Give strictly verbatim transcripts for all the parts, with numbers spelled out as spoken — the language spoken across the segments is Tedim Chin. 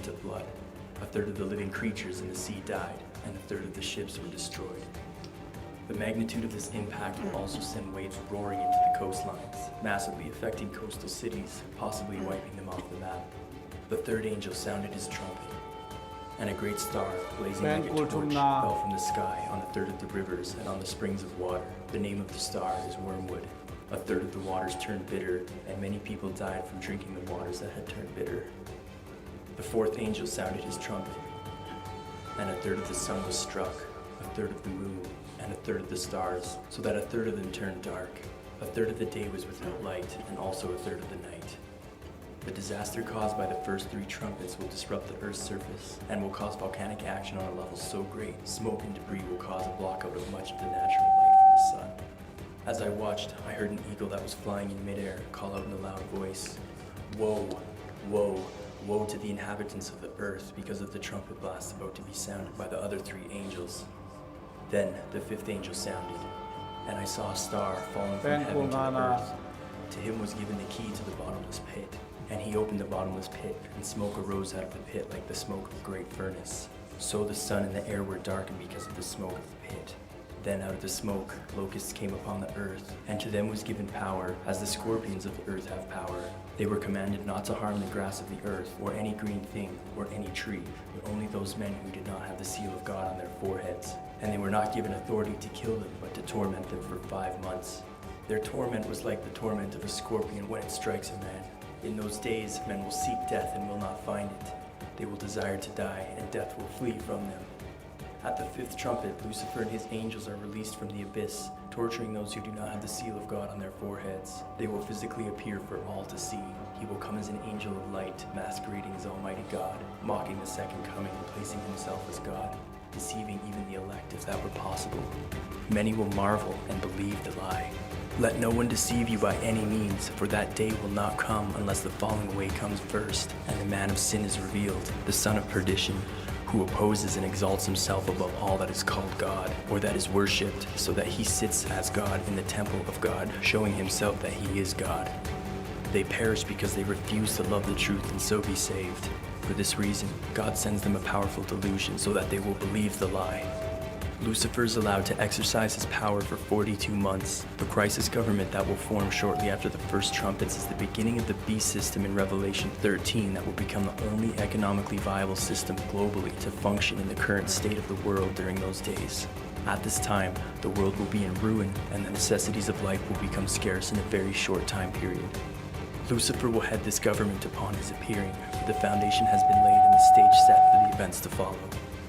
of blood. A third of the living creatures in the sea died, and a third of the ships were destroyed. The magnitude of this impact will also send waves roaring into the coastlines, massively affecting coastal cities, possibly wiping them off the map. The third angel sounded his trumpet, and a great star, blazing like a torch, fell from the sky on a third of the rivers and on the springs of water. The name of the star is Wormwood. A third of the waters turned bitter, and many people died from drinking the waters that had turned bitter. The fourth angel sounded his trumpet, and a third of the sun was struck, a third of the moon, and a third of the stars, so that a third of them turned dark. A third of the day was without light, and also a third of the night. The disaster caused by the first three trumpets will disrupt the Earth's surface and will cause volcanic action on a level so great, smoke and debris will cause a blockout of much of the natural light from the sun. As I watched, I heard an eagle that was flying in midair call out in a loud voice, "Woe, woe, woe to the inhabitants of the earth because of the trumpet blast about to be sounded by the other three angels." Then the fifth angel sounded, and I saw a star falling from heaven to the earth. To him was given the key to the bottomless pit, and he opened the bottomless pit, and smoke arose out of the pit like the smoke of a great furnace. So the sun and the air were darkened because of the smoke of the pit. Then out of the smoke locusts came upon the earth, and to them was given power, as the scorpions of the earth have power. They were commanded not to harm the grass of the earth, or any green thing, or any tree, but only those men who did not have the seal of God on their foreheads. And they were not given authority to kill them, but to torment them for five months. Their torment was like the torment of a scorpion when it strikes a man. In those days men will seek death and will not find it. They will desire to die, and death will flee from them. At the fifth trumpet, Lucifer and his angels are released from the abyss, torturing those who do not have the seal of God on their foreheads. They will physically appear for all to see. He will come as an angel of light, masquerading as Almighty God, mocking the second coming and placing himself as God, deceiving even the elect if that were possible. Many will marvel and believe the lie. Let no one deceive you by any means, for that day will not come unless the falling away comes first, and the man of sin is revealed, the son of perdition, who opposes and exalts himself above all that is called God, or that is worshipped, so that he sits as God in the temple of God, showing himself that he is God. They perish because they refuse to love the truth and so be saved. For this reason, God sends them a powerful delusion so that they will believe the lie. Lucifer is allowed to exercise his power for forty-two months. The crisis government that will form shortly after the first trumpets is the beginning of the beast system in Revelation thirteen that will become the only economically viable system globally to function in the current state of the world during those days. At this time, the world will be in ruin, and the necessities of life will become scarce in a very short time period. Lucifer will head this government upon his appearing, for the foundation has been laid and the stage set for the events to follow.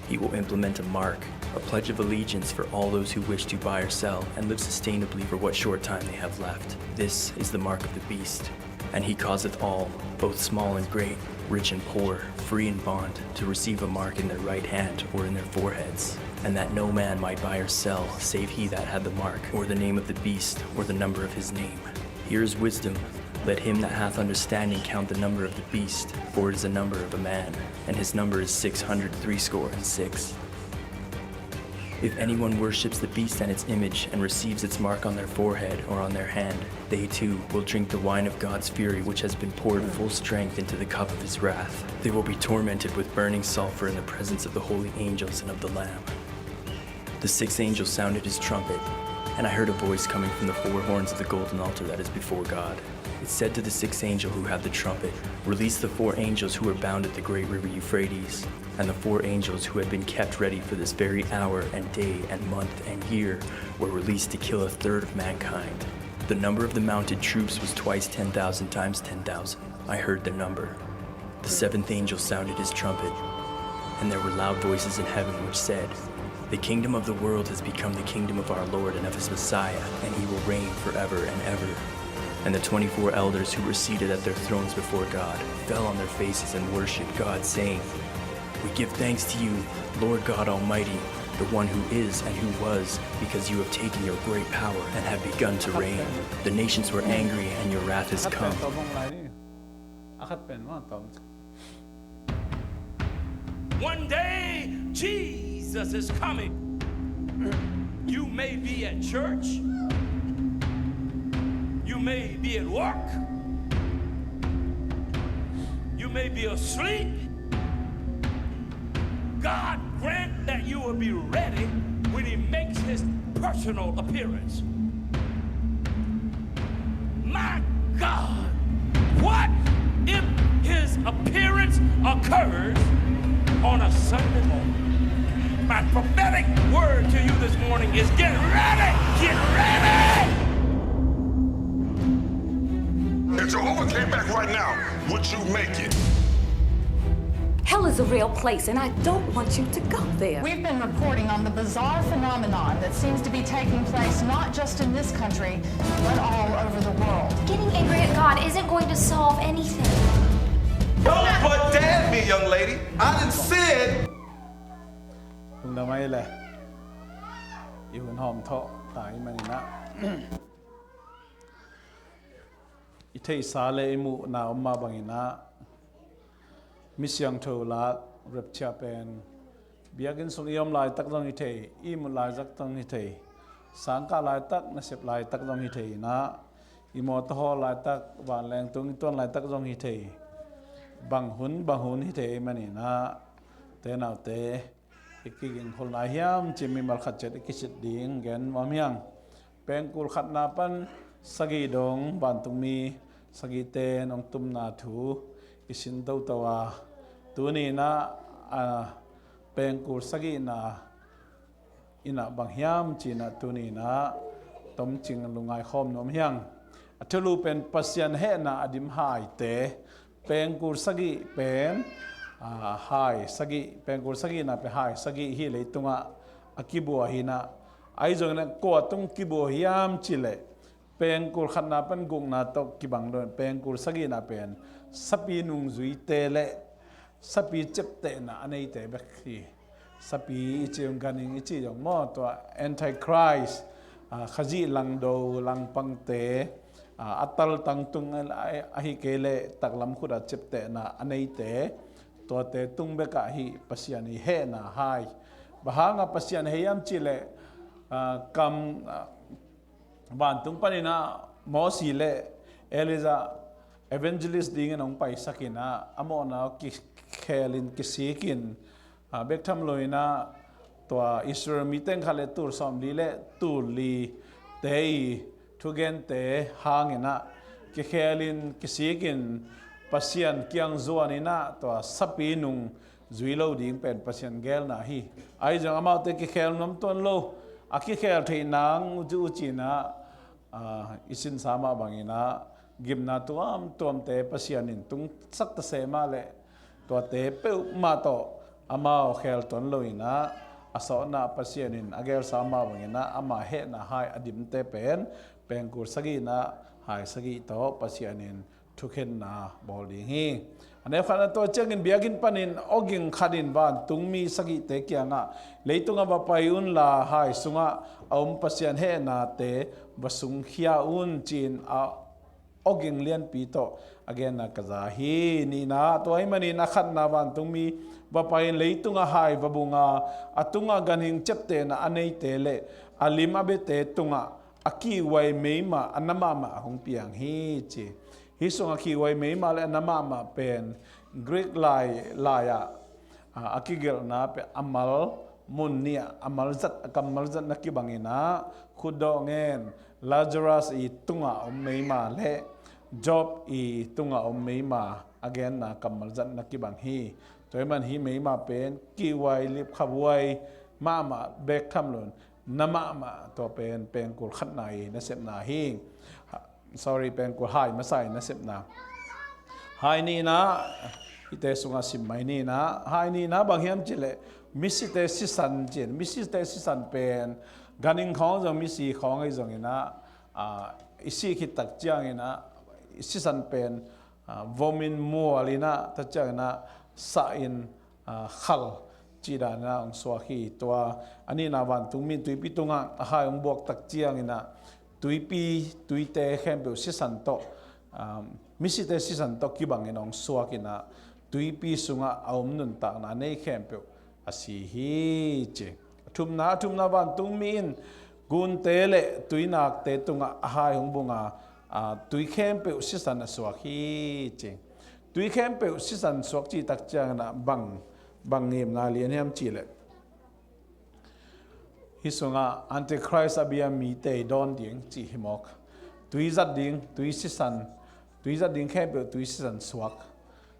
He will implement a mark, a pledge of allegiance for all those who wish to buy or sell and live sustainably for what short time they have left. This is the mark of the beast. And he causeth all, both small and great, rich and poor, free and bond, to receive a mark in their right hand or in their foreheads, and that no man might buy or sell, save he that had the mark, or the name of the beast, or the number of his name. Here is wisdom. Let him that hath understanding count the number of the beast, for it is a number of a man, and his number is six hundred threescore and six. If anyone worships the beast and its image, and receives its mark on their forehead or on their hand, they too will drink the wine of God's fury, which has been poured full strength into the cup of his wrath. They will be tormented with burning sulfur in the presence of the holy angels and of the Lamb. The sixth angel sounded his trumpet, and I heard a voice coming from the four horns of the golden altar that is before God. It said to the sixth angel who had the trumpet, "Release the four angels who were bound at the great river Euphrates." And the four angels who had been kept ready for this very hour and day and month and year were released to kill a third of mankind. The number of the mounted troops was twice ten thousand times ten thousand. I heard their number. The seventh angel sounded his trumpet, and there were loud voices in heaven which said, "The kingdom of the world has become the kingdom of our Lord and of his Messiah, and he will reign forever and ever." And the twenty-four elders who were seated at their thrones before God fell on their faces and worshipped God, saying, "We give thanks to you, Lord God Almighty, the one who is and who was, because you have taken your great power and have begun to reign. The nations were angry, and your wrath has come." One day, Jesus is coming. You may be at church. You may be at work. You may be asleep. God grant that you will be ready when he makes his personal appearance. My God, what if his appearance occurs on a Sunday morning? My prophetic word to you this morning is get ready, get ready. If Jehovah came back right now, would you make it? Hell is a real place, and I don't want you to go there. We've been reporting on the bizarre phenomenon that seems to be taking place not just in this country, but all over the world. Getting angry at God isn't going to solve anything. Don't put down me, young lady. I didn't sin. Lungdam ei le. I hun hawm thawh ta i maninah, i theihsa le i muhna om mah banginah, mi siangtho lak rapture pen biakinn sung i om laitak zong hi thei, i mut laitak zong hi thei, sangkah laitak, nasep laitak zong hi thei inah, i mawtaw hawl laitak, vanleng tung i tuan laitak zong hi thei. Bang hun bang hun hi thei i maninah, te naute, i kiging khol nai hiam ci mimal khat ciat i kisit ding gen nuam hiang. Pengkul khatna pan sagih dong vantungmi sagihte nong tumna thu i sin toto a, tuninah, a, pengkul sagihna inah bang hiam cinah tuninah tomcing lungngai khawm nuam hiang. A thulu pen Pasian hehna a dim haite, pengkul sagih pen, a, hai sagih, pengkul sagihna pen hai sagih hi, leitungah a kibua hinah, ahi zongin kua tung kibua hiam cileh, pengkul khatna pan gukna tawh kibang lo in, pengkul sagihna pen sapi nungzuite le sapi ciaptehna a neite bek hi. Sapi i ci zong, ganhing i ci zong maw, tua Antichrist, a, Khazih langdo langpangte, a, a taltang tung ahi kei leh taklam khut a ciaptehna a neite, tuate tung bekah hi Pasian i hehna hai. Bang hangah Pasian hei hiam cileh, a, kam, a, vantung paninah Mosi le Elijah evangelist dingin hong paisakinah, a mawhna kikhelin kisikin, a, bek tham loinah tua Israel mi teng khat le tul sawmli le tul li te i thugente hanginah kikhelin kisikin Pasian kiang zuaninah tua sapi nung zui lo ding pen Pasian gelna hi. Ahi zong amaute kikhel nuam tuan lo, a kikhel theih nang uci ucinah, a, i sinsa mah banginah gimna tuamtuamte Pasian in tungsak ta se mah leh, tuate peuhmah tawh amau khel tuan loinah, a sawtna Pasian in a gelsa mah banginah ama hehna hai a dimte pen pengkul sagihna hai sagih tawh Pasian in thukhenna bawl ding hi. A neu khatna tua ciangin biakinn panin awging khatin vantungmi sagihte kiangah, leitungah va pai unla hai sungah a om Pasian hehnate va sungkhia un ci-in a awging lianpi tawh a genna ka za hi. Nihna, tua ahih manin a khatna vantungmi va pai-in leitungah hai va bung a, a tungah ganhing ciaptehna a neite le a lim a biate tungah a kihhuai meima a na mahmah hong piang hi ci. Hih sungah kihhuai meima le a na mahmah pen Greek lai, lai-ah, a, a kigelhna pen a mal mun nih ah a malzat, a kammalzatna kibanginah khutdawh ngen Lazarus i tungah om meima le Job i tungah om meima a genna kammalzatna kibang hi. Tua ahih man hih meima pen kihhuai lipkhaphuai mahmah bek tham loin na mahmah tua pen pengkul khatna i nasepna hi. Sorry, pengkul hai masa i nasepna. Hai nihna, hihte sungah sim mai nihna. Hai nihna bang hiam cileh, misite sisan cin, misite sisan pen ganhing khawng zong misi khawng ahi zonginah, a, i sih khit tak cianginah i sisan pen, a, vomin mualinah, tak cianginah sahin, a, khal cih daninah hong suak hi. Tua a nihna vantungmi in tuipi tungah a hai hong buak tak cianginah tuipi, tuite khempeuh sisan tawh, a, misite sisan tawh kibangin hong suakinah tuipi sungah a om nuntakna a nei khempeuh a si hi ci. A thumna, a thumna vantungmi in gunte le tuinakte tungah a hai hong bung a, a, tui khempeuh sisan a suak hi ci. Tui khempeuh sisan suak cih tak cianginah bang Bang ngeina lian hiam cih leh, hih sungah Antichrist a bia mite dawn ding cih hi mawk. Tui zat ding, tui sisan, tui zat ding khempeuh tui sisan suak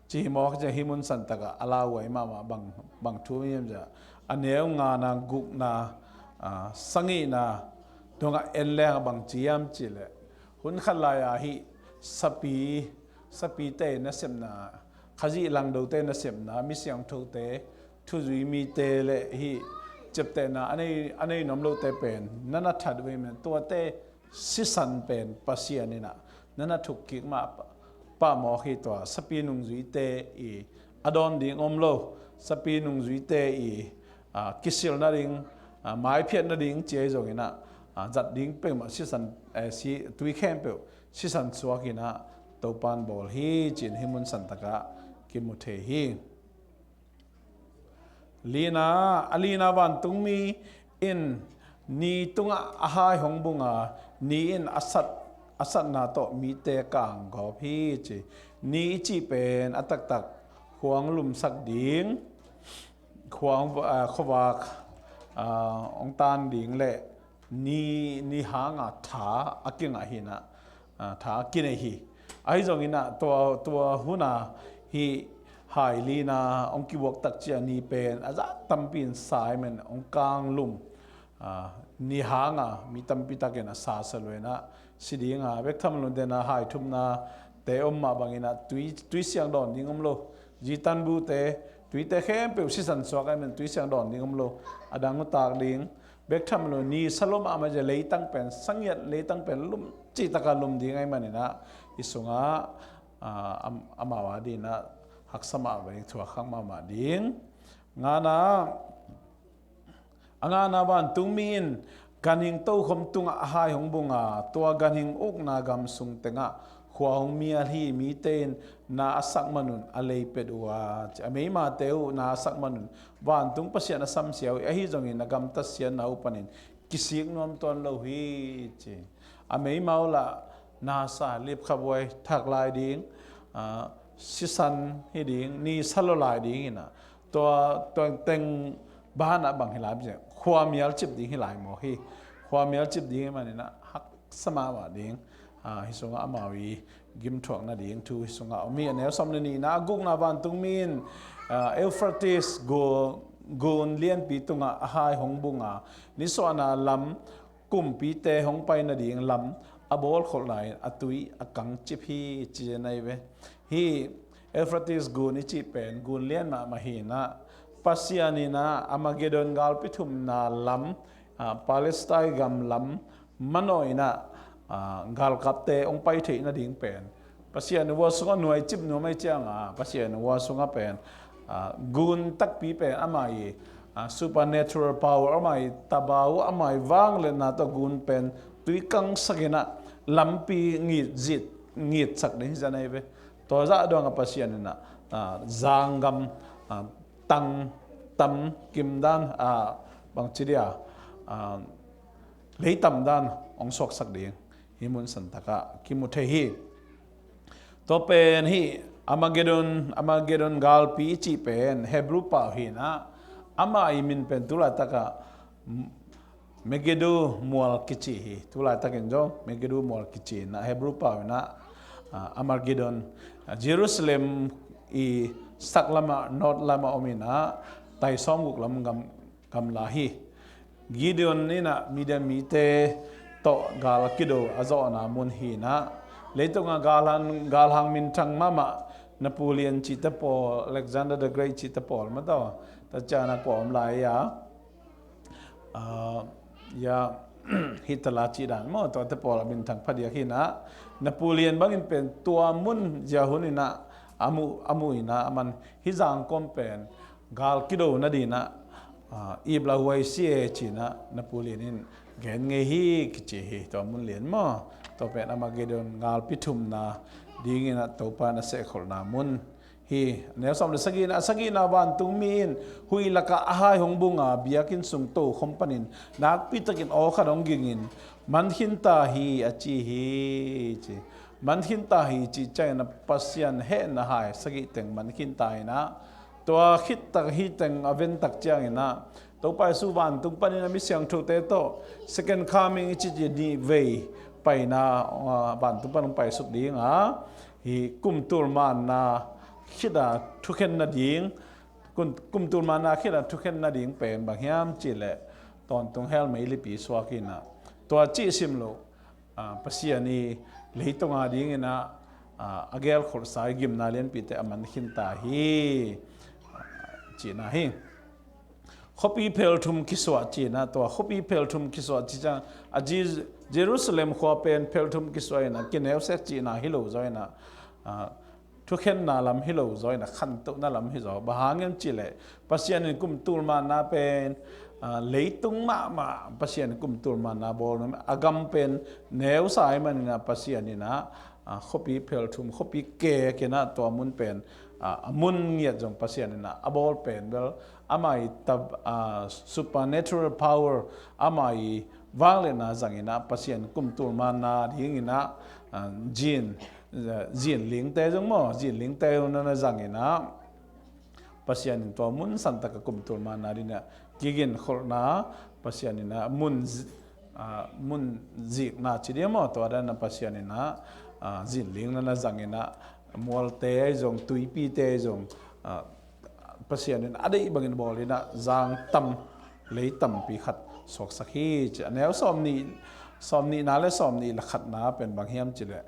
cih hi mawk. Ciang hih mun santakah a lauhuai mahmah bang, bang thu hiam ciah, a neu ngana, gukna, ah, sagihna dongah en leng a bang ci hiam cih leh, hun khat lai-a hih sapi, sapite nasepna, Khazih langdote nasepna, mi siangthote, thuzui mite le hih ciaptehna a nei, a nei nuam lote pen na na that uh ahih man, tuate sisan pen Pasian in ah na na thuk kik mah pah mawk hi. Tua sapi nungzuite i a dawn ding om lo, sapi nungzuite i, ah, kisil nading, ah, maiphiat nading ci ahi zongin ah, ah, zat ding peuhmah sisan, eh, si, tui khempeuh sisan suak in ah Topan bawl hi ci-in hih mun santakah kimu thei hi. Lina, a lina vantungmi in ni tungah a hai hong bung a, ni in a sat, a satna tawh mite kang gawp hi ci. Ni i cih pen a taktak khuang lumsak ding, khuang, ah, khuavak, ah, hong tan ding le ni, ni hanga tha a kingah hi in ah, ah, tha a kinei hi. Ahi zongin ah tua, tua hun a hih hai lina hong kibuak tak ciang ni pen a zat tampi in sa ahih man hong kang lum. Ah, ni hanga mi tampi takin a sasa lua in ah si ding a, bek tham lo in ah hai thumnate om mah bangin ah tui, tui siang dawn ding om lo. Zi tanbute, tuite khempeuh sisan suak ahih man tui siang dawn ding om lo. A dang uh tak ding, bek tham lo in ni sa lua mahmah ciang leitang pen, sangiat leitang pen lum cihtakah lum ding ahih manin ah hih sungah, ah, am-, amau a dingin ah haksa mahmah ding, thuak khak mahmah ding. Ngana, a ngana vantungmi in ganhing tokhom tungah a hai hong bung a, tua ganhing ukna gam sung tengah khua hong mial hi. Mite in na a sak manun a lei pet uh a, a meimate uh na a sak manun vantung Pasian a samsia uh hi. Ahi zongin a gamtat siatna uh panin kisik nuam tuan lo hi ci. A meima uh lah na sa, lipkhabuai thak lai ding, ah, sisan hi ding, ni sa lua lai ding hi in ah, tua, tua teng banah bang hi lai, khuamial cip ding hi lai mawk hi. Khuamial cip ding ahih manin ah haksa mahmah ding. Ah, hih sungah amau i gimthuak nading thu hih sungah om hi. A neu sawm le nihna, a gukna vantungmi in, ah, Euphrates gu-, gun lianpi tungah a hai hong bung a, nisuahna lam, kumpite hong pai nading lam a bawlkholhna in a tui a kang cip hi ci-in ahi ve. Hih Euphrates gun i cih pen gun lian mahmah hi in ah, Pasian in ah Armageddon galpi thumna lam, ah, Palestine gam lam manawh in ah, ah, galkapte hong pai theih nading pen Pasian in hua sungah nuaicip nuam ahih ciangin, Pasian in hua sungah pen, ah, gun takpi pen amah i, ah, supernatural power, amah i tabau, amah i vangliatna tawh gun pen tui kangsak in ah lampi ngit zit, ngitsak ding hi zia ahi ve. Tua zah dongah Pasian in ah, ah, zanggam, ah, tang, tam, kim dan, ah, bangci dia, ah, leitam dan hong suaksak ding hih mun santakah kimu thei hi. Tua pen hih Armageddon, Armageddon galpi i cih pen Hebrew pau hi in ah, amah i min pen tulaitakah Megiddo mual kici hi. Tulaitakin zong Megiddo mual kici in ah Hebrew pau in ah, ah, Armageddon, ah, Jerusalem i sak lamah, north lamah om in ah, tai sawmguk lam gam gamla hi. Gideon in ah Midian mite tawh gal kido a zawhna mun hi in ah, leitungah galhang, galhang minthang mahmah Napoleon cihte pawl, Alexander the Great cihte pawl mah tawh, tua ciangin ah kua om lai a, ah, ya, Hitler cih dan maw, tuate pawl a minthang phadiak hi in ah, Napoleon bangin pen tua mun zia hun in ah a mu, a mu in ah, aman hih zangkom pen gal kido nading in ah, ah, ip lauhuai si e ci in ah Napoleon in gen ngei hi kici hi. Tua mun lian maw, tua pen Armageddon galpi thumna dingin ah Topa in a sehkholhna mun hi. A neu sawm le sagihna, a sagihna vantungmi in huih lakah a hai hong bung a, biakinn sung tokhom panin nakpitakin aw khat hong gingin, man khinta hi a ci hi ci. Man khinta hi cih ciangin ah Pasian hehna hai sagih teng man khinta in ah, Tua khit tak hi teng a ven tak ciangin ah Topa Jesu vantung panin a mi siangthote tawh second coming i cih nih vei paina, ah, vantung pan hong paisuk ding a, hi kum tul manna khit a thukhen nading, kum, kum tul manna khit a thukhen nading pen bang hiam cih leh tawntung hell meilipi suak in ah, tua cih sim lo, ah, Pasian i leitung a dingin ah, ah, a gelkholhsa i gimna lianpite a man khin ta hi, ah, cihna hi. Khuapi phelthum kisuah cihna, tua khuapi phelthum kisuah cih ciang a Ji-, Jerusalem khua pen phelthum kisuah in ah kineu sek cihna hi lo zaw in ah, ah, thukhenna lam hi lo zaw in ah khantohna lam hi zaw. Bang hang hiam cih leh Pasian in kum tul manna pen, ah, leitung mahmah Pasian in kum tul manna bawl nuam, a gam pen neusa ahih manin ah Pasian in ah, ah, khuapi phelthum, khuapi kek in ah tua mun pen, ah, a mun ngiat zong Pasian in ah a bawl pen bel ama i tab-, ah, supernatural power, ama i vangliatna zang in ah Pasian kum tul manna dingin ah, ah, zin, ah, zinlingte zong maw, zinlingte zong na na zang in ah Pasian in tua mun santak a kum tul manna dingin ah kiginkholhna, Pasian in ah mun zi-, ah, mun zikna ci ding maw, tua dan a Pasian in ah, ah, zinling na na zang in ah mualte ahi zong, tuipite ahi zong, ah, Pasian in a deih bangin bawl in ah zang tam, lei tampi khat suaksak hi ci. A neu sawmnih, sawmnihna le sawmnih le khatna pen bang hiam cih leh,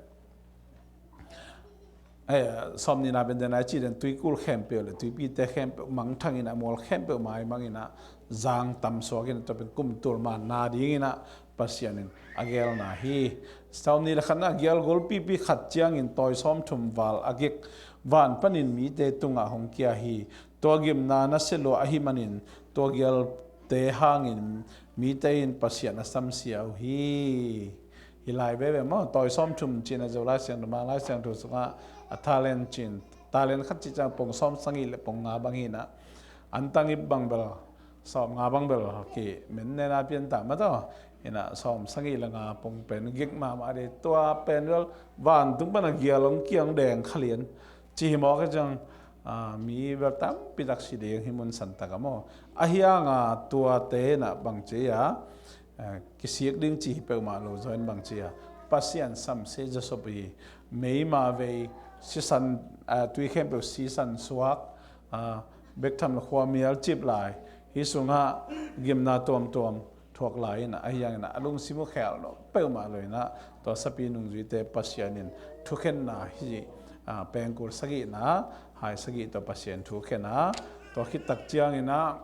eh, sawmnihna pen den a i cih den tuikul khempeuh le tuipite khempeuh mangthang in ah mual khempeuh maimang in ah zang tam suak in ah tua pen kum tul manna dingin ah Pasian in a gelna hi. Sawmnih le khatna, a gial golpipi khat ciangin tawi sawmthum val a gik van panin mite tungah hong kia hi. Tua gimna nasia lua ahih manin tua gialte hangin mite in Pasian a samsia uh hi. Hi lai veve maw, tawi sawmthum cihna Zo Lai Siangtho, Mang Lai Siangtho sungah a talent cin, talent khat cih ciang pong sawm sagih le pong nga bang hi in ah, antang ip bang bel sawm nga bang bel ki men nena pian ta mah tawh. In ah sawm sagih le nga pong pen gik mahmah ding, tua pen bel vantung pan a gial hong kiang deng kha lian ci hi mawk a ciang, ah, mi bel tampi tak si ding hi mun santak a maw. Ahi hang a tuate in ah bang ci a, ah, kisik ding ci hi peuhmah lo zaw in bang ci a, Pasian samsia zawsop hi. Meima vei sisan, ah, tui khempeuh sisan suak, ah, bek tham le khua mial cip lai, hih sungah gimna tuamtuam thuak lai in ah, ahi hangin ah a lungsim uh khel lo peuhmah lo in ah tua sapi nungzuite Pasian in thukhenna hi, ah, pengkul sagihna, hai sagih tawh Pasian thukhen a, tua khit tak ciangin ah,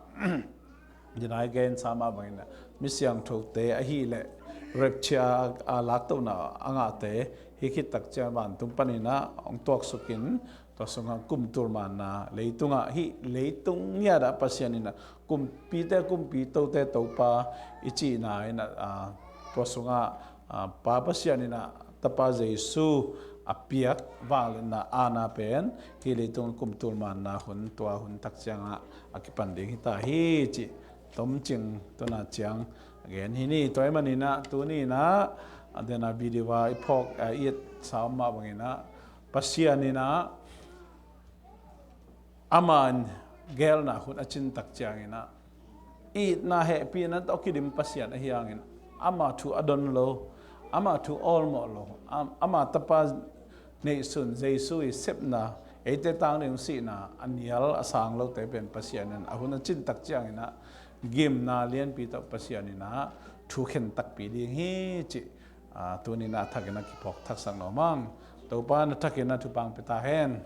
dinai gen sa mah bangin ah mi siangthote ahih leh rapture a, a laktohna a ngahte hih khit tak ciang vantung panin ah hong tuaksuk in, tua sungah kum tul manna, leitungah hih leitung ngiat ah Pasian in ah kumpite kumpi, tote Topa i cihna in ah, ah, tua sungah, ah, Pa Pasian in ah Tapa Jesu a piak vangliatna aana pen hih leitung kum tul manna hun, tua hun tak ciangah a kipan ding hi ta hi cih tomcing tuna ciang a gen hi ni. Tua ahih manin ah tuni in ah, a, den a video a i phawk, a, i et sa om mah bangin ah, Pasian in ah ama in gelna hun a cin tak ciangin ah, itna hehpihna tawh kidim Pasian ahi hangin ama thu a don lo, ama thu awlmawh lo, am-, ama Tapa neihsun Jesu i sepna, eite tang ding sihna a nial a sang lote pen Pasian in a hun a cin tak ciangin ah gimna lianpi tawh Pasian in ah thukhen takpi ding hi cih, ah, tuni in ah a thakin a kiphawk thaksak nuam ing. Topa in a thakin a thupha pia ta hen.